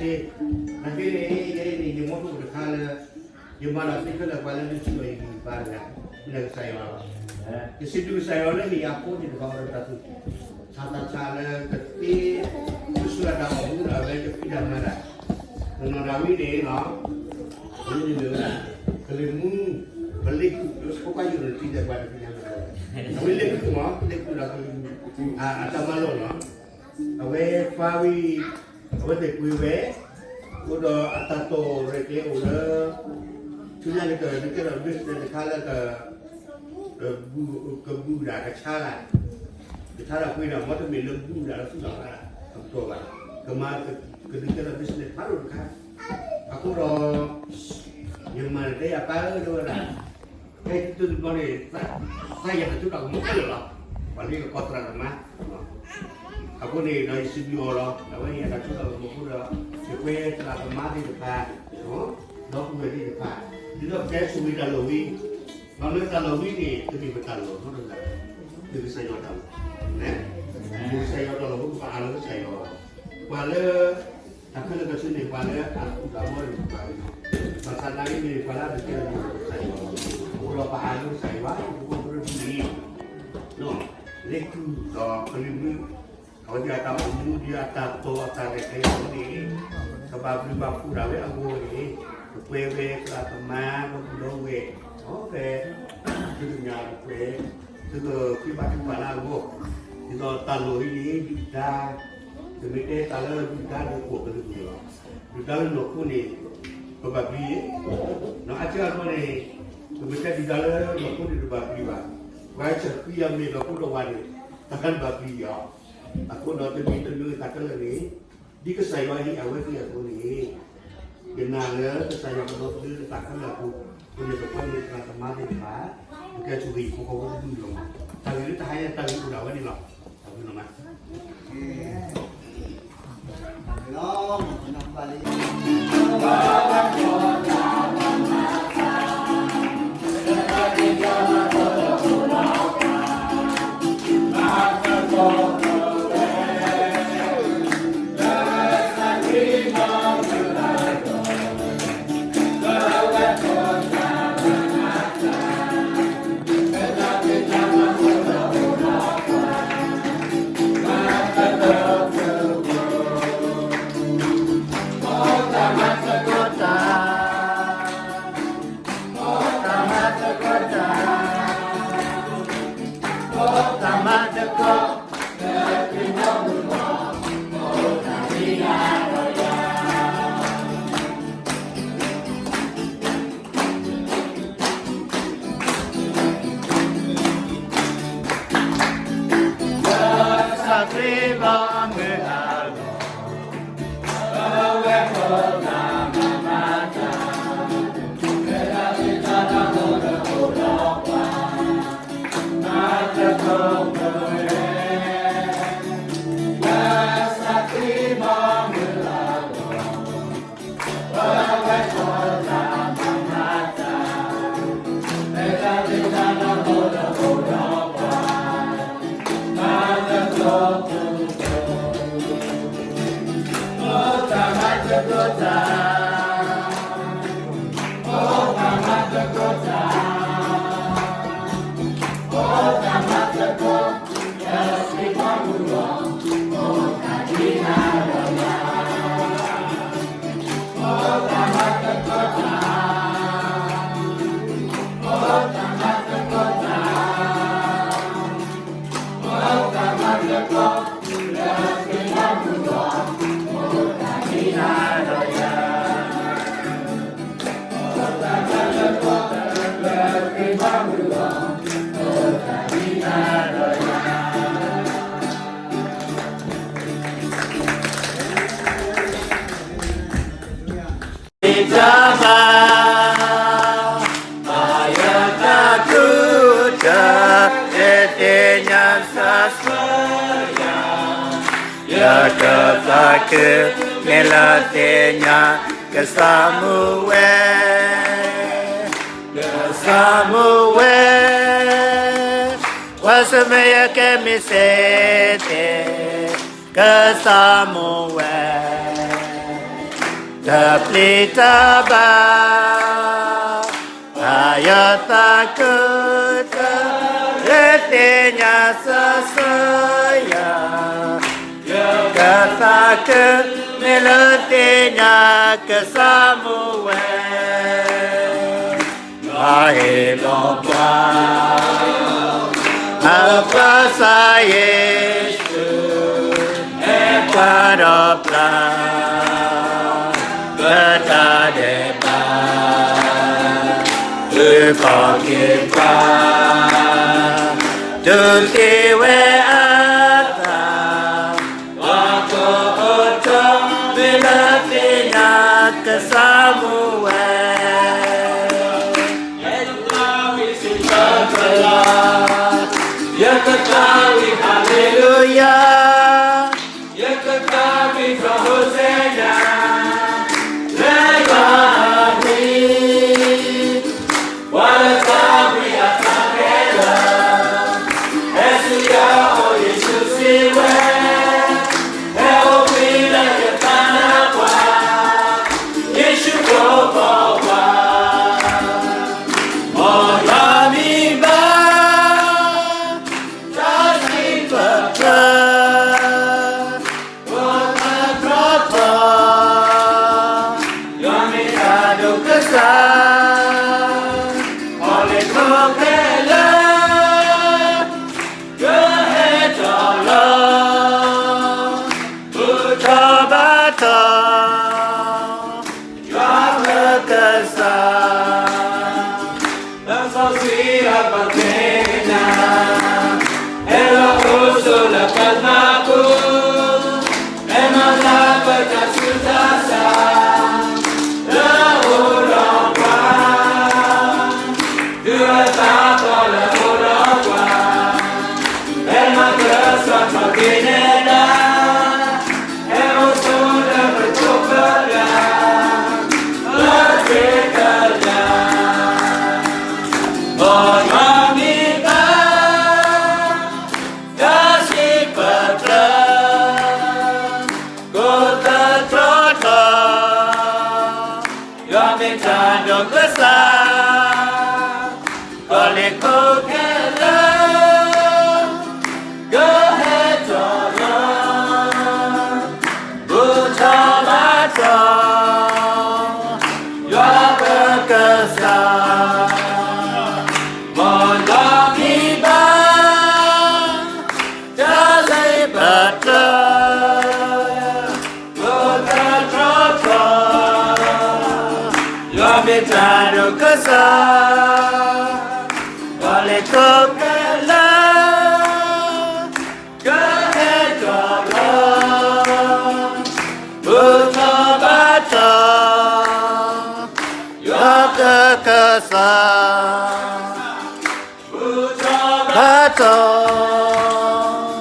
သ့, နာ်က့န့ၣ် ယဲအံၤန့ၣ် ယမီထိၣ်တခါလၢ ယမၤလီၤသ့ခဲလၢာ်ပှၤလၢဒုးထံၣ်အီၤယဂံၢ်ဘါတဂၤ လၢကစၢ်ယွၤလီၤ. ယစံးဘျုးကစၢ်ယွၤလၢန့ၣ်အဃိန့ၣ် တဘၣ်အိၣ်ဒီးတၢ်သူၣ်ဆးသးဆးလၢကသ့ ကဆှၢတၢ်အီၣ်မူဒီးအဝဲကဖံးတၢ်မၤတၢ် နီၢ်နီၢ်ဒၣ်ဝံၤန့ၣ်လီၤ. အဝဲန့ၣ်မ့ၢ်ဝဲဒၣ် ကလုာ်မူ ပလ့ၤခုၣ် လၢဖိခွါယိၣ်န့ၣ် တံၤသဲးပှၤတဖံးတၢ်မၤတၢ် အဝဲလ့ၤခုၣ်မး လ့ၤခုၣ်ဒီးကလုာ်မူ အတၢ်မၤလိာ်လီၤ. အဝဲပၢ်ဝံၤ အဝဲသ့ၣ်ကွံာ်ဝဲ အိၣ်ဒီးအတၢ်တိာ်ရဲၣ်ကျဲၤအိၣ်လၢ ဆူညါန့ၣ်ကဒုးကဲထီၣ် business တခါလၢ ကဘူးဒၣ်ကဆါဂၤ, ကဆါဒၣ်ပှ့ၤဒၣ် မ့တမ့ၢ်လၢဘူးဒၣ်လၢသူၣ်လီၤဘၣ်ဒၣ် အကတီၢ်ဘၣ်, ကမၤကဒုးကဲထီၣ် business ဖးဒိၣ်တခါ, အဃိဒီး ယမၤန့ၣ်တဲယၤပၢ်ဧၢ တဲဝဲဒၣ် ဖဲတတုၤတဘျီန့ၣ် သးယၤတၢ်စိတၢ်ကမီၤခဲလၢာ်လီၤ. ပှၤလၢယကကိးသရၣ်သမါ အဃိန့ၣ်ဒီးယစံးဘျုးအီၤလီၤ. အဝဲန့ၣ်ယတၢ်စိတၢ်ကမီၤအဃိဒီး ယကွဲသရၣ်သမါသ့ၣ်တဖၣ် ဒီပုၢ်ဝဲၢ်သ့ၣ်တဖၣ် ဒ်သိးပကဲဆိၣ်ဂ့ၤတၢ်လီၢ်ဝံၤ, ဒီးလၢတၢ်လီၢ်ဝံၤန့ၣ် တမ့ၢ်ပတၢ်လီၢ်နီတဂၤ, မ့ၢ်ကစၢ်ယွၤတၢ်လီၢ်, မ့ၢ်ကစၢ်ယွၤတၢ်လီၢ်အဃိ ပအၢၣ်လီၤကစၢ်ယွၤ, ပှၤလၢ တၢ်ခဲလၢာ်ခဲဆ့န့ၣ် ပှၤလၢအသူၣ်တၢ်မီန့ၣ် ပှၤလၢ ဘၣ်ဆၣ်သနာ်က့န့ၣ် ပှၤလၢအဒုးကဲထီၣ်ကစၢ်ယွၤ, အဃိဒီးပအၢၣ်လီၤကစၢ်ယွၤ ပဖိပလံၤ လ့ၤခုၣ်ဒီးကလုာ်မူ အဝဲသ့ၣ်အတၢ်အိၣ်မူဒ်အတၢ်တိာ်အတၢ်ရဲၣ်ကျဲၤအီၤန့ၣ် ကဘၣ်ဘျုးဘၣ်ဖှိၣ်ဒၣ်ဝဲအဂီၢ်န့ၣ် ပကွဲဝဲသရၣ်သမါ ဒီပုၢ်ဒီဝဲၢ် ဒီးဖဲ သုကညးပကွဲး သုကဃ့ဘါထုကဖၣ်လၢအဂီၢ်, ဒ်သိးတၢ်လီၢ်အံၤန့ၣ် ဒုၣ်ဒါ ပမ့ၢ်တဲတၢ်လၢဒုၣ်ဒါဒုးအိၣ်ကလုာ်ကလုာ်လီၤ. ဒုၣ်ဒါလၢနီၢ်ခိန့ၣ် ပဘၣ်ပျံၤ, ဒီးအါတက့ၢ်အဂီၢ်န့ၣ် ပမ့ၢ်တဲဒုၣ်ဒါလၢနီၢ်ခိန့ၣ်တဘၣ်ပျံၤဘၣ်. ပှၤဆၢဃံအမ့ၢ်နီၢ်ခိဒီးဝၤန့ၣ် တၢ်တဘၣ်ပျံၤအီၤ, အဃိဒီးတမံၤတမံၤတၢ်ခဲလၢာ်န့ၣ် ဒ်ကစၢ်ယွၤဟ့ၣ်အဝဲသ့ၣ်အသိးန့ၣ် ယနာ်လၢကစၢ်ယွၤကဒီသဒၢတၢ်ခဲလၢာ်အပူၤ, ပမ့ၢ်ပကွဲမ့ၢ်သရၣ်သမါသ့ၣ်တဖၣ် ပကဲဆိၣ်ဂ့ၤဖိဃီဖိတဒူၣ်လီၤ. တၢ်ဂ့ၢ်လၢတဟါညါတၢ်ဂ့ၢ်အိၣ်ဒၣ်ဝဲန့ၣ်လီၤ. တၢ်ဘျုးလီၤမး. Taba, a yatatu ta, e te nya sa sa ya. Ya ta ta ke, me la te nya, ke sa mu we. Ke sa mu we. Wa se me ya ke mi se te. Ke sa mu we. တပျံၤတၢ်ဘၣ်, ဘၣ်ယသးခု, တၢ်လၢသ့ၣ်ညါစၢ်ဆၢ ယၤ, ယကသးခု, မ့ၢ်လၢသ့ၣ်ညါကစၢ်မူဝဲ ပှၤဟ့ၣ်လီၤပှၤ, အပၢ်ကစၢ်ယ့ၣ်ၡူး, ဟဲပှၤဒီးပျၢ်, ပတၢ်ဒဲးဘး, အုၣ်ကီၤက့ၤပှၤ, ဒုးသ့ဝဲအသး ပှၤကိးအတီၤ, မ့ၢ်လၢသ့ၣ်ညါကစၢ်မူဝဲ, ယကသးဝံၣ်စံးထီၣ်ပတြၢၤ, ယကသးဝံၣ် Hallelujah, ယကသးဝံၣ်ထီၣ် Hosanna, လၢယွၤအမံၤ ပှၤလၢသးဝံၣ်အသးခဲလၢာ်, ဟဲဆူယၤအိၣ် ယ့ၣ်ၡူးစံးဝဲ, ဟဲအိၣ်ဝံၤလၢယသးနါပှၢ်, ယ့ၣ်ၡူးကိးဘီပှၤ, မ်ယွၤမံၤဘၣ်, တၢ်စံးပတြၢၤ ကိးသတြီထီၣ်, ယွၤမ့ၢ်တၢ်ဒိၣ်ကစၢ်, ပီၣ်လဲၣ်ခိၣ်ခဲလၢာ်, ကဟဲထီၣ်လီၤ, ဘူၣ်ထီၣ်ဘါထီၣ် ယွၤပကစၢ်, လံာ်စီဆှံအပှၤသ့ၣ်ညါ, ဟဲလီၤအိၣ်ဆိးလၢပနၢ်ပူၤ, ဟဲမၤလၢပတၢ်ဆူးတၢ်ဆါ, လၢအအိၣ်ဒီးပှၤ, ဒုးအသးပှၢ်လၢအအိၣ်ဒီးပှၤ, ဟဲမၤကဆှီထီၣ်က့ၤနဲဒၣ်, ဟဲအိၣ်ဆိးလၢပထိးပကျါ, လၢသ့ကညး, မ်ယွၤမံၤဘၣ်, တၢ်စံးပတြၢၤ ကိးသတြီထီၣ်, ယွၤမ့ၢ်တၢ်ဒိၣ်ကစၢ်, ပီၣ်လဲၣ်ခိၣ်ခဲလၢာ်, ကဟဲထီၣ်လီၤ, ဘူၣ်ထီၣ်ဘါထီၣ် ယွၤပကစၢ်, မ်ယွၤမံၤဘၣ်, တၢ်စံးပတြၢၤ ကိးသတြီထီၣ်, ယွၤမ့ၢ်တၢ်ဒိၣ်ကစၢ်, ပီၣ်လဲၣ်ခိၣ်ခဲလၢာ်, ကဟဲထီၣ်လီၤ, ဘူၣ်ထီၣ်ဘါထီၣ် ယွၤပကစၢ်, ဘူၣ်ထီၣ်ဘါထီၣ်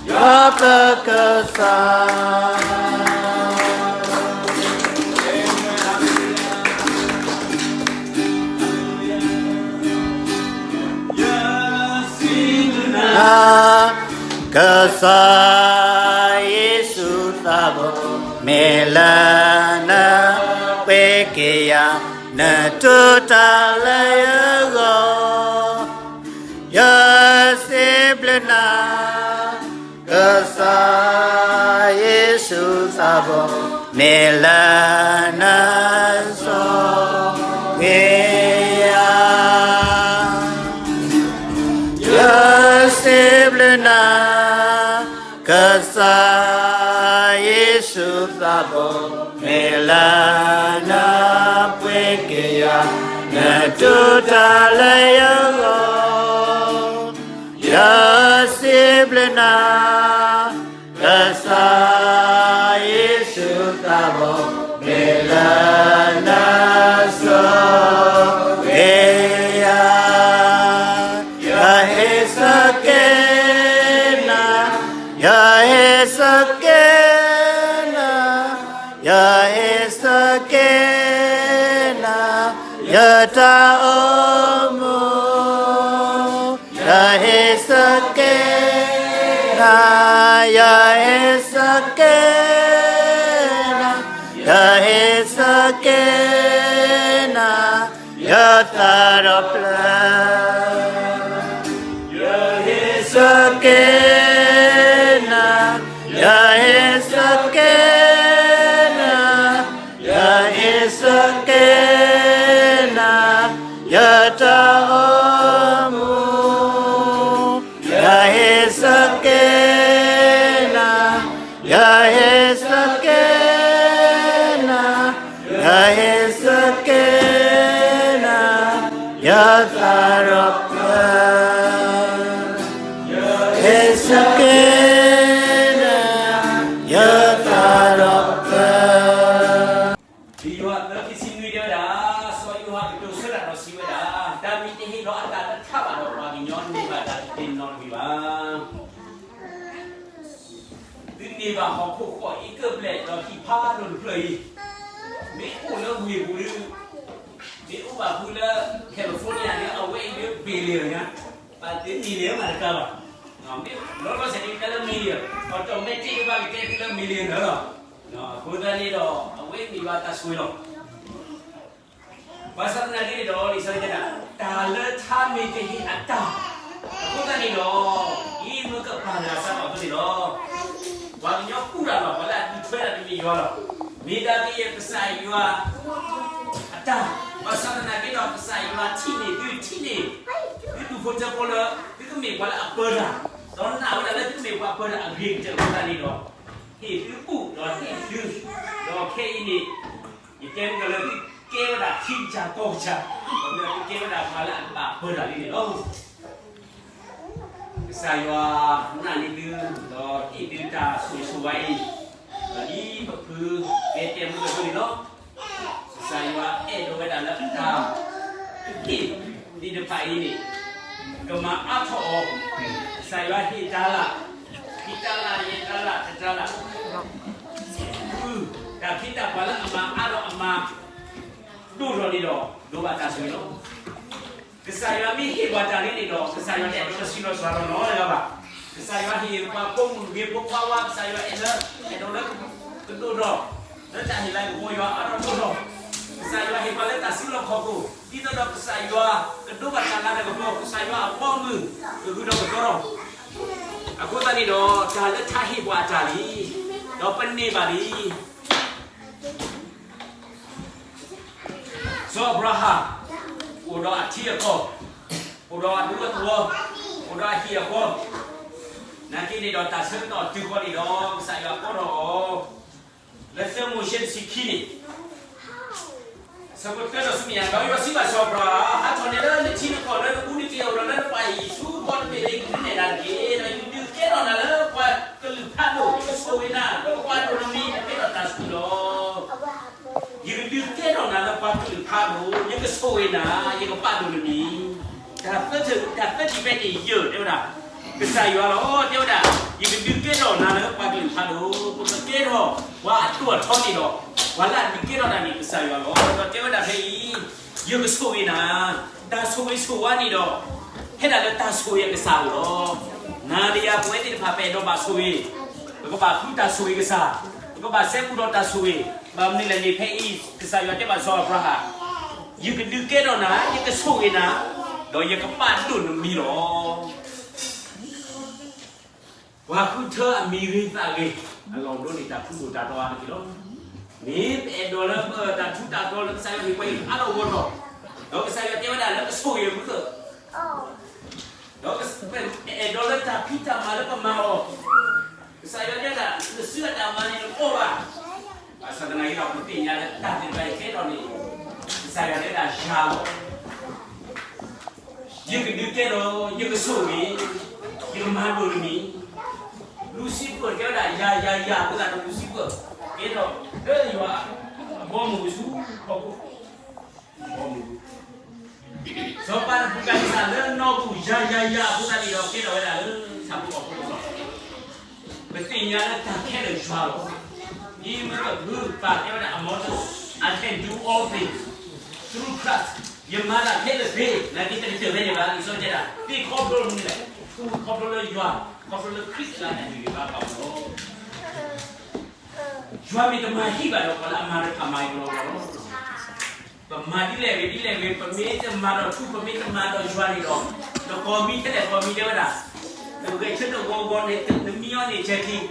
ယွၤပကစၢ်. ယစံးဘျုးနၤ, ကစၢ်ယ့ၣ်ၡူးသးဘိ, မ့ၢ်လၢနပှ့ၤက့ၤယၤ, နတူၢ်တၢ်လၢယဂီၢ်, ယစံးဘျုးနၤ, ကစၢ်ယ့ၣ်ၡူးသးဘိ, မ့ၢ်လၢနဆိၣ်ဂ့ၤယၤ, ယစံးဘျုးနၤ, ကစၢ်ယ့ၣ်ၡူးသးဘိ, မ့ၢ်လၢနပှ့ၤက့ၤယၤ, နတူၢ်တၢ်လၢယဂီၢ်, ယစံးဘျုးနၤ, ကစၢ်ယ့ၣ်ၡူးသးဘိ, မ့ၢ်လၢနဆိၣ်ဂ့ၤယၤ, ယဟ့ၣ်ဆၢက့ၤနၤ, ယဟ့ၣ်ဆၢက့ၤနၤ, ယဟ့ၣ်ဆၢက့ၤနၤ, ယတၢ်အိၣ်မူ, ယဟ့ၣ်ဆၢက့ၤနၤ, ယဟ့ၣ်ဆၢက့ၤနၤ, ယ ယဟ့ၣ်ဆၢက့ၤနၤ, ယသးဒီဖျၢၣ်. ယဟ့ၣ်ဆၢက့ၤနၤ, ယဟ့ၣ်ဆၢက့ၤနၤ, ယဟ့ၣ်ဆၢက့ၤနၤ, ယတၢ်အိၣ်မူ. ယဟ့ၣ်ဆၢက့ၤနၤ, ယဟ့ၣ်ဆၢက့ၤနၤ, ယဟ့ၣ်ဆၢက့ၤနၤ, ယသးဒီဖျၢၣ်. ယဟ့ၣ်ဆၢက့ၤနၤ, ယသးဒီဖျၢၣ်. လံာ်ယိၤဟၣ်သၢ ခံဆံနွံ တဲဝဲဒၣ်, စီၤယိၤဟၣ်ကတိၤဆၢတၢ်ဒီးစံးဝဲဒၣ်, တၢ်မ့ၢ်တဟ့ၣ်လီၤအသးလၢထးဘၣ်ဒီး ပှၤကညီန့ၢ်ဘၣ်တၢ်တသ့နီတမံၤဘၣ်. သုန့ၢ်ဘၣ်ဟီၣ်ခိၣ်ဃီၣ်အံၤကၢၢ်ဘျဲၣ်ဒီးဟံၣ်ဖးဒိၣ်တဖျၢၣ်အံၤ, မ့ၢ်အိၣ်လၢဝ့ၢ်ပူၤဒီး, မ့ၢ်အိၣ်ဘၣ်ဖုလၢ California န့ၣ် အဝဲအံၤဒ် billion ညါ, ဘၣ်သ့ million မးတကးဘၣ်. မ့ၢ်လီၤလီၤဆဲးန့ၣ် ကဲလၢ million, automatic ဘၣ်ကတဲသုလၢ millionaire လီၤ. အဃိသတးန့ၣ်ဒီး အဝဲမ့ၢ်ယွၤတၢ်ဆိၣ်ဂ့ၤလီၤ. ဘၣ်ဆၣ်သနာ်က့န့ၣ်ဒီး လံာ်စီဆှံတဲဒၣ်, တၢ်လၢထးမ့ၢ်တဟ့ၣ်အတၢ်, အဃိသတးန့ၣ်ဒီး, ဒ်မ့ၢ်ကပာ်လၢအစးထီၣ်အသိးန့ၣ်လီၤ. ပှၤကညီကူၣ်တၢ်လီၤ, ပှၤလၢအဒုးထွဲတၢ်တမ့ၢ်ယွၤလီၤ. မ့ၢ်ဒၣ်ကယဲၢ်ကစၢ်ယွၤအတၢ်, ဘၣ်ဆၣ်သနာ်က့ဒီး ကစၢ်ယွၤထံၣ်န့ၢ်သု, ထံၣ်န့ၢ်သုဒူၣ်ဖိထၢဖိလၢ သုကမ့ၢ်ပှၤလၢအပၢတၢ်, ဒီးနာ်ဝဲဒၣ်လၢသုကမ့ၢ်ပှၤပၢတၢ်အဂ့ၤကတၢၢ်အဃိသတးန့ၣ်ဒီး, ဟ့ၣ်သုဘူၣ်ဒီးဟ့ၣ်သု, ဒီးခဲအံၤန့ၣ် ယတဲမုၢ်ကလၢာ် သုကဲဝဲဒၣ်ထံကစၢ်ကီၢ်ကစၢ်, ဒီးသုကဲဝဲဒၣ်ပှၤလၢအဘၣ်ပၢတၢ်လံန့ၣ်လီၤ. ကစၢ်ယွၤနာ်န့ၢ်သု, ဒီးဟ့ၣ်သုတၢ်ဆိၣ်ဂ့ၤဆိၣ်ဝါအံၤ, ဒီးဒ်ပဖုကဲတဲမုၢ်ကလၢာ်အသိးန့ၣ်လီၤ. ကစၢ်ယွၤအဲၣ်ဒိးဝဲဒၣ်လၢအတၢ်ဟ့ၣ်သ့ၣ်တဖၣ်အံၤန့ၣ် ကမၤအါထီၣ်အီၤ, ကစၢ်ယွၤဟ့ၣ်တၤလၣ်, ခံတၤလၣ်, ယဲၢ်တၤလၣ်, တတၤလၣ်, ဃု, တၢ်ဖံးတၢ်ပှၤလၢအမၤအါထီၣ်အမၤဒိၣ်ထီၣ်န့ၣ်ဒီး ဒိးဘၣ်တၢ်ဆိၣ်ဂ့ၤလီၤ. ကစၢ်ယွၤမ့ၢ်ဟ့ၣ်ပှၤတၢ်လံန့ၣ်ဒီး ကစၢ်ယွၤတအဲၣ်ဒိးလၢဆံးလီၤစှၤလီၤနီတဂၤဘၣ်. ကစၢ်ယွၤဟ့ၣ်ပှၤဖိမုၣ်ဂ့ၤဖိခွါဝါ, ကစၢ်ယွၤအဲၣ်လၢ, အဲၣ်ဒိးလၢကဒိၣ်ထီၣ်, လၢတၢ်ဟ့ၣ်လၤကပီၤယွၤအါထီၣ်ဒိၣ်ထီၣ်, ကစၢ်ယွၤဟ့ၣ်ပှၤလၢတၢ်စုလီၢ်ခီၣ်ခိၣ်, ဒ်သိးဒီးကစၢ်ယွၤကဒိးဘၣ်တၢ်လၤတၢ်ကပီၤ, ကစၢ်ယွၤအဘီအမုၢ်ကဂုာ်ဒီးကတီၤထီၣ်. အဃိသတးန့ၣ်ဒီး တၢ်လၢထးဟ့ၣ်ပှၤအတၢ်လံ, ဒီးပန့ၢ်ဘၣ်လံ. စီၤအၤဘြၤဟၣ် အိၣ်ဒီးအထံအကီၢ်, အိၣ်ဒီးအဒူအသဝီ, အိၣ်ဒီးအဟံၣ်အဃီ, နာ်က့န့ၣ်ဒီးတၢ်ဆၢကတီၢ်တုၤဃီၤန့ၣ်ဒီး ကစၢ်ယွၤကိးထီၣ်အီၤ, လၢသၢမိၤၡ့ တဆံခံန့ၣ်, ဆၢဖိတၢဒီးဆူမဲာ်ညါ, ဒီးယွၤစံးဘၣ်စီၤအၤဘြၤဟၣ်, ဟးထီၣ်န့ၢ်လၢနထံနကီၢ်လၢနအူနက့ၤအိၣ်ဒီးလၢနပၢ်အံၤဆူ, ဘီတဘ့ၣ်လၢယကဒုးနဲၣ်နၤတက့ၢ်. ဒီးယကဒုးကဲထီၣ်နၤလၢပှၤကလုာ်ဖးဒိၣ်, ယကဆိၣ်ဂ့ၤနၤ, ဒီးယကပာ်ဒိၣ်နမံၤ, ကဲထီၣ်တၢ်ဆူၣ်လီၤ. ယကဒုးကဲထီၣ်နၤလၢပှၤကလုာ်ဖးဒိၣ်, ယကဆိၣ်ဂ့ၤနၤ, ယကပာ်ဒိၣ်နမံၤ. တၢ်သၢထၢၣ်, တၢ်သၢထံၣ်ဖဲန့ၣ်ယဲၢ် တဲဝဲဒၣ်, ကစၢ်ယွၤလီၤ, တဲဝဲဒၣ်, ယကဒုးကဲထီၣ်နၤလၢပှၤကလုာ်ဖးဒိၣ်, ပကကဲထီၣ်ပှၤအဒိၣ်အထီန့ၣ်ဒီး, ပှၤလၢအဒုးကဲထီၣ်တၢ်န့ၣ် ကစၢ်ယွၤလီၤ. ဒီးတဲဝဲဒၣ်ဖဲအံၤ, ယကဆိၣ်ဂ့ၤနၤ, တၢ်ဆိၣ်ဂ့ၤဆိၣ်ဝါန့ၣ်ဒီး ဟဲဒၣ်လၢတၢ်ဆိၣ်ဂ့ၤအကစၢ်အအိၣ်လီၤ. နၤဒီးယၤ ပဝဲသ့ၣ်တဖၣ် ပအဲၣ်ဒိးဘၣ်ဆိၣ်ဂ့ၤ, ပကဘၣ်ဃုတၢ်ဆိၣ်ဂ့ၤကစၢ်, ပကဘၣ်စဲဘူးဒီးတၢ်ဆိၣ်ဂ့ၤ, ဘၣ်မနုၤလဲၣ်န့ၣ် ဖဲအံၤ ကစၢ်ယွၤတဲဘၣ်စီၤအၤဘြၤဟၣ်, ယကဒုးကဲထီၣ်နၤ, ယကဆိၣ်ဂ့ၤနၤ, ဒီးယကပာ်ဒိၣ်နမံၤလီၤ. ပှၤဃုထၢအမံၤဂ့ၤသးဂ့ၤ, အလီၢ်ဒိန့ၣ် တၢ်ထူးဒိၣ်တၢ်တီအါတက့ၢ်လီၤ. မ့ၢ်ပအဲၣ်ဒိးလၢပတၢ်ထူးတၢ်တီၤလၢကစၢ်ယွၤဟ့ၣ်ပှၤအံၤ အါထီၣ်ဂီၢ်ထီၣ်, ဒီးကစၢ်ယွၤတဲဝဲဒၣ်လၢကဆိၣ်ဂ့ၤအမုၢ်သၢၣ်, ဒီးပအဲၣ်ဒိးလၢတၢ်ဖံးတၢ်မၤလၢပမၤအီၤ, ကစၢ်ယွၤတဲဒၣ် နစုအတၢ်မၤန့ၣ် နအီၣ်ဘၣ်. ဘၣ်ဆၣ်သနာ်က့ဒီး ပသ့ၣ်ညါလၢတၢ်သ့ၣ်တဖၣ်အံၤကဲထီၣ်န့ၣ်, ကစၢ်ယွၤတဲဒၣ်ယၤလီၤ. ယကဒုးကဲထီၣ်, ယကဆိၣ်ဂ့ၤ, ယကမၤဒိၣ်နမံၤ. Lucifer တဲဝဲဒၣ် ယၤ ယၤ ယၤ အဃိသတးဒီး Lucifer ကဲထီၣ်လၢယွၤအဘီအမုၢ်ဆူဟီၣ်ခိၣ်, စီၤပၤနဘူၤခၣ်နံစၢ်လၢနီၢ်ပူၤ ယၤ ယၤ ယၤ အဃိသတးန့ၣ်ဒီး ကဲထီၣ်ဝဲဒၣ်လၢဆၣ်ဖိကီၢ်ဖိလီၤ. ပသ့ၣ်ညါလၢတၢ်ခဲလၢာ်ယွၤလီၤ. ဒ်မ့ၢ်ပဂုၢ်ပာ်တဲဝဲဒၣ်အမီၤတၢ်, I can do all things through Christ. ယမၤတၢ်ခဲလၢာ်သ့, နာ်က့တကတၢၢ်ဖဲန့ၣ်ဘၣ်, လံာ်စီဆှံတဲဒၣ် သ့ခီဖျိမနုၤလဲၣ်, ခီဖျိလၢယွၤ, ခီဖျိလၢခရံာ်လၢအတၢ်ဟ့ၣ်ဂံၢ်ဘါပှၤလီၤ. ယွၤမ့ၢ်တမၤဟံၣ်ဘၣ်ဒီး ပှၤလၢအမၤတဖၣ်မၤကလီကလီလီၤ. ပမၤဒ်လဲၣ်ဂ့ၤဒ်လဲၣ်ဂ့ၤ ပမ့ၢ်တမၤဒီးထူ ပမ့ၢ်တမၤဒီးယွၤန့ၣ်ဒီး နကိးမံထဲလဲၣ်ကိးမံထဲဝဲဒၣ်, နဂဲၤဆၢထၢၣ်ဂီၤဂီၤန့ၣ် နမံအီၤန့ၣ် ဆဲးထံ တၢ်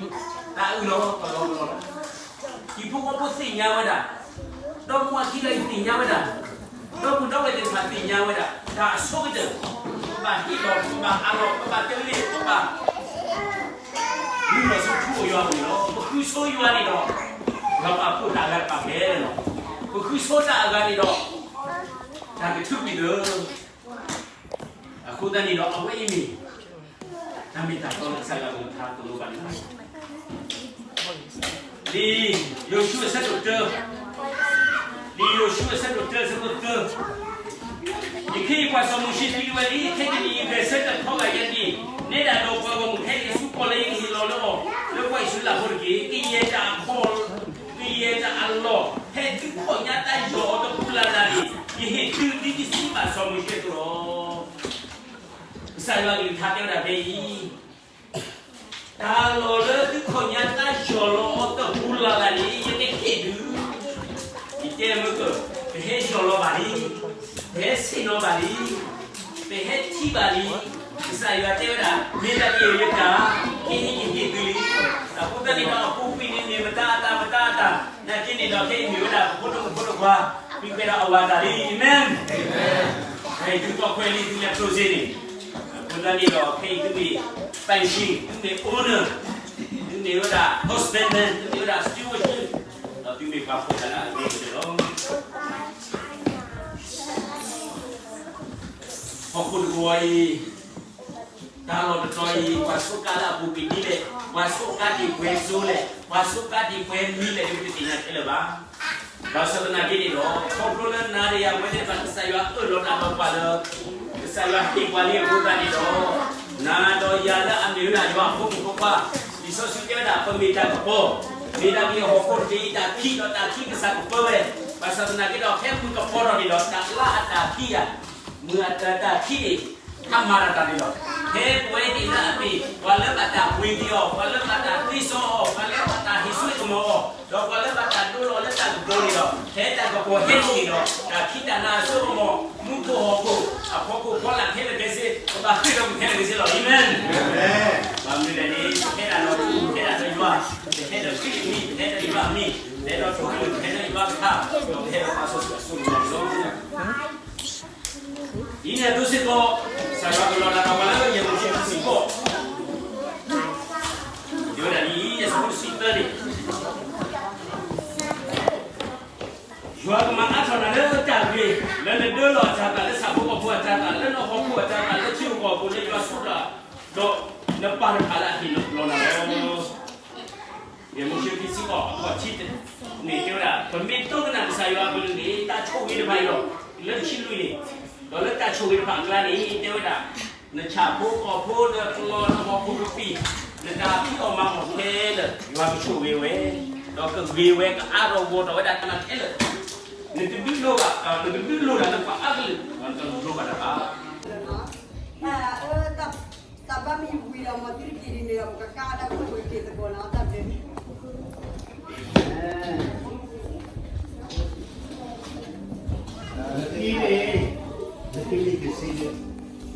အုၣ်လီၤ ပလီၤပလီၤလီၤ. ဟံၣ်ဖိဃီဖိသ့ၣ်ညါဝဲဒၣ်, ဒီမါဝၤခံဂၤအံၤသ့ၣ်ညါဝဲဒၣ်, ဒီပုၢ်ဒီဝဲၢ်သ့ၣ်တဖၣ်သ့ၣ်ညါဝဲဒၣ်, တၢ်အဆိကတၢၢ် ပဘၣ်ဟ့ၣ်လီၤ ပဘၣ်အးလီၤ ပဘၣ်တလ့ၤ ပဘၣ် မုၢ်လီၤဆူထူအယွၤအပူၤန့ၣ်လီၤ. ပဃုဆိယွၤန့ၣ်ဒီး ယွၤပာ်ဖှိၣ်တၢ်အဂၤတဖၣ်ဖဲလဲၣ်လီၤ. ပဃုဆိတၢ်အဂၤန့ၣ်ဒီး တၢ်ကထုးကွံာ်လၢ အဃိသတးန့ၣ်ဒီး အဝဲအံၤမ့ၢ် တၢ်မ့ၢ်တၢ်တီလၢကစၢ်ယွၤအကလုၢ်ကထါသိၣ်လိပှၤန့ၣ်လီၤ. လံာ်ယိၤၡူအဆၢဒိၣ်တၢ, လံာ်ယိၤၡူအဆၢဒိၣ်တၢ အဆၢဖိတၢ, ယခ့ယပှၤစီၤမိၤၡ့သံဝဲလံ, ခဲကနံၣ်အံၤ ဂဲၤဆၢထၢၣ်ထီဂာ်ယၤတက့ၢ်. နဲဒၣ်ဒီးပှၤဂီၢ်မုၢ်ခဲအံၤ ဆူကီၢ်လၢယကဟ့ၣ်လီၤလၢအီၤ လၢပှၤအံၣ်စရ့လးဖိတက့ၢ်. ကယဲၢ်တၢ်အဖီ ကယဲၢ်တၢ်အလီၢ် ဖဲသုခီၣ်ညါတၢ်ယီၢ်အီၤတပူၤလၢ်လၢ်န့ၣ် ယဟ့ၣ်သုဒ်ယစံးဘၣ်စီၤမိၤၡ့အသိးလီၤ. ကစၢ်ယွၤအကလုၢ်ကထါတဲဝဲဒၣ်ဖဲအံၤ တၢ်လီၢ်လၢသုခီၣ်ညါတၢ်ယီၢ်လီၤအီၤတပူၤလၢ်လၢ်န့ၣ် ယကဟ့ၣ်သု, ယတဲမ့ၢ်က ပဟဲယီၢ်လီၤဘၣ်လံ, ပဟဲဆ့ၣ်နီၤဘၣ်လံ, ပဟဲထံၣ်ဘၣ်လံ. ကစၢ်ယွၤတဲဝဲဒၣ် မ့ၢ်တၢ်ကယဲၢ်ယတၢ် ကဟ့ၣ်ယဟ့ၣ်သုလံ. အဃိသတးန့ၣ်ဒီး အပူၤကွံာ်န့ၣ်န့ၣ် မတၤအတၢ် မတၤအတၢ် နာ်က့န့ၣ်ဒီး ခဲအံၤမ့ၢ်ဝဲဒၣ် ပဖိဒိၣ်မုၣ်ဖိဒိၣ်ခွါ ကွံာ်ကွဲးဒီးအဝၤတၢ်လံ. အၤမ့ၣ်. ဖဲအံၤသုသီၣ်ခွဲးလံ သုလဲၤဖျိစ့န့ၣ် အဃိသတးန့ၣ်ဒီး ခဲအံၤသုမ့ၢ် ပၢ်ဆံး, သုမ့ၢ် owner, သုမ့ၢ်ဝဲဒၣ် husbandman, သုမ့ၢ်ဝဲဒၣ် stewardship, ဒီးသုမ့ၢ်ပှၤဖှီၣ်တၢ်လၢအဂ့ၤကတၢၢ်လီၤ. ဟီၣ်ခိၣ်တကဝီၤအံၤ တၢ်လီၢ်တတီၤအံၤ ပှၤဆိးကါလၢအပူၤကွံာ်ဒ်လဲၣ်, ပှၤဆိးကါဒံးပှဲၤစိလဲၣ်, ပှၤဆိးကါဒံးပှဲၤမံၤလဲၣ် ပတသ့ၣ်ညါခဲလၢာ်ဘၣ်. ဘၣ်ဆၣ်သနာ်က့န့ၣ်ဒီး ခီဖျိလၢနၤဒီးယၤဝဲသ့ၣ်တဖၣ် ကစၢ်ယွၤအၢၣ်လီၤတၢ်ဒီးပှၤလၢ ကစၢ်ယွၤဟ့ၣ်ပှၤလံအဃိသတးန့ၣ်ဒီး နၤဒီးယၤလၢအမ့ၢ်ဝဲဒၣ်ယွၤအဖိမုၣ်ဖိခွါ, လံာ်စီဆှံတဲဝဲဒၣ် ပမ့ၢ်တၢ်ကပီၤ, မ့ၢ်ဒၣ်က့ၤဟီၣ်ခိၣ်တဘ့ၣ်အံၤတၢ်ခံးဒီးတၢ်ခံးကစၢ်ကပၢဝဲ, ဘၣ်ဆၣ်သနာ်က့ဒီး ဖဲမုၢ်ကပီၤထီၣ်န့ၣ်ဒီး တၢ်လါအတၢ်ခံးဧါ, မုၢ်အတၢ်တၢ်ခံးန့ၣ် ဟါမၢ်တၢ်တၢ်န့ၣ်လီၤ. ဖဲပဝဲသ့ၣ်လၢအမ့ၢ် ပှၤလၢဘၣ်တၢ်ပှ့ၤက့ၤအီၤ, ပှၤလၢဘၣ်တၢ်သ့စီအီၤ, ပှၤလၢဘၣ်တၢ်ဟ့ၣ်စိကမီၤအီၤ, ဒီးပှၤလၢဘၣ်တၢ်ဒိလီၤလၢတၢ်ကပီၤန့ၣ်ဒီး ဖဲတၢ်ကပီၤဟဲထီၣ်န့ၣ်ဒီး တၢ်ခံးတၢ်နၤအစိကမီၤ, မူခိၣ်ဟီၣ်ခိၣ်, အဖီခိၣ်ဖီလာ်ခဲလၢာ်ခဲဆ့, ပဘၣ်ဃ့ၢ်ဒီးမုၢ်ခဲလၢာ်ခဲဆ့လီၤ. အၤမ့ၣ်. ဘၣ်မနုၤလဲၣ်န့ၣ် ပဟဲဒၣ်ဒီးထူ, ပဟဲဒၣ်ဒီးယွၤ, ပဟဲဒီးခရံာ်အမံၤ, ပဟဲဒီးယွၤအမံၤ, ပဟဲဒီးထူကလုာ်, ပဟဲဒီးယွၤကထါ, ဒီးပဟဲဒီးပှၤစီဆှံအစိကမီၤန့ၣ်လီၤ. ဒ်န့ၣ်အသိးစ့ၢ်ကီး ကစၢ်ယွၤကလီၤတၢ်ဒီးပှၤလၢယဲၢ်မိၤၡ့ခံဆံဃိး, တဲဝဲဒၣ်ဒ်အံၤ, အဆၢဖိတဆံသၢန့ၣ်, ယွၤကမၤအါထီၣ်နၤလၢတၢ်ဂ့ၤ, လၢနဒၢလီၤအတၤသၣ်, လၢဆၣ်ဖိကီၢ်ဖိအတၤသၣ်, လၢနဟီၣ်ခိၣ်အတၤသၣ်, လၢထံဧိၤကီၢ်ဧိၤ, လၢယွၤဆိၣ်တၢ်, ဒီးနပၢ်တဖၣ်လၢအဟ့ၣ်လီၤနၤလီၤ. ယဲၢ်မိၤၡ့ခံဆံဃိး အခီၣ်ထံးန့ၣ်တဲဝဲဒၣ်, ပမ့ၢ်ဒိကနၣ်ကစၢ်ယွၤအကလုၢ်န့ၣ် တၢ်ဆိၣ်ဂ့ၤတဖၣ်အံၤလီၤ. လၢတဆံလွံၢ်န့ၣ်, ဒီးလၢတၢ်ဆိၣ်ဂ့ၤတဖၣ်အကျါန့ၣ် တဲဝဲဒၣ်, နဆၣ်ဖိကီၢ်ဖိ, နကျီ, နဟီၣ်ခိၣ်ကပံာ်, နတၢ်ဖံးအီၣ်မၤအီၣ်ခဲလၢာ် ယွၤကဆိၣ်ဂ့ၤဝဲ, ဒီးကဂ့ၤဝဲ, ကအါထီၣ်ဂီၢ်ထီၣ်ဝဲဒၣ်တၢ်မၤခဲလၢာ်, နတဒုးလိၣ်ဘၣ်, နတဒုးလိၣ်ဒၣ်လၢပှၤအကလုၢ်, နတလိၣ်ဘၣ်တၢ်ဘၣ်. တၢ်ဘၣ်မ့ၢ်ဝံၤဒီး မ်သုတက့ၤဒ်န့ၣ်ဒီး ပကကါအတၢ်ခိၣ်ပက့ၤသကိးနီၤ, တၢ်ဘျုး. နသံန့ၣ်, နသံန့ၣ်ယစံး, ယကစံးဘျုးက့ၤ,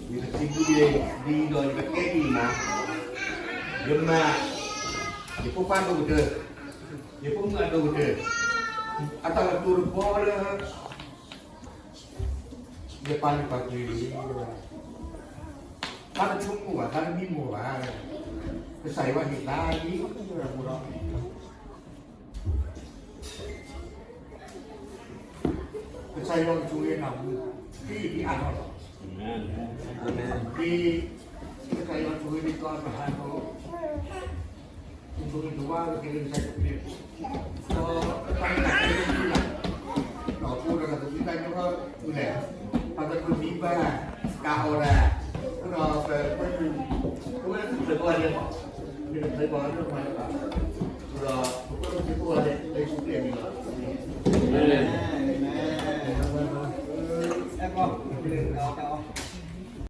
ဒ်ဒီးယကကဲက့ၤမး, ယမၤ, ယဖိခွါဒိၣ်ကတၢၢ်, ယဖိမုၣ်အဒိၣ်ကတၢၢ်, အတၢ်ကတိၤတဘီလၢ ယပာ်လုၢ်ပာ်ကလၢၤလံ, တၢ်တဆိကမိၣ်ဘၣ်, တၢ်တမံမီၢ်ဘၣ်, ကစၢ်ယွၤဟ့ၣ်သါလံ, ဒီး ကစၢ်ယွၤကဆိၣ်ဂ့ၤနၤမူ, ဒ်အံၤဒ်အါထီၣ်လီၤ. ဒ်ကစၢ်ယွၤဆိၣ်ဂ့ၤဒ်သိးအၤဘြၤဟၣ်အသိး, ဆိၣ်ဂ့ၤနဝၤလၢကဟ့ၣ်လၢကစၢ်ယွၤ, ဒီးတၢ်မ့ၢ်တၢ်တီလၢသုလၢ်, ဒီးအိၣ်ဒီးတၢ်သဘျ့ကညီဒီးသုလဲၣ်, ပှၤတကလုာ်မံဘၣ်, ကးအီၣ်ဒၣ်, ဒီးပ, ပဝဲသုးခိၣ်ကိးဂၤဒဲး, မ့ၢ်တချုးပှၤလၢပှၤလၢဘၣ်, ဒီးပကွဲမုာ်သုးခိၣ်ကိးဂၤဒဲး, လၢယ့ၣ်ၡူးခရံာ်အမံၤလီၤ. အၤမ့ၣ်.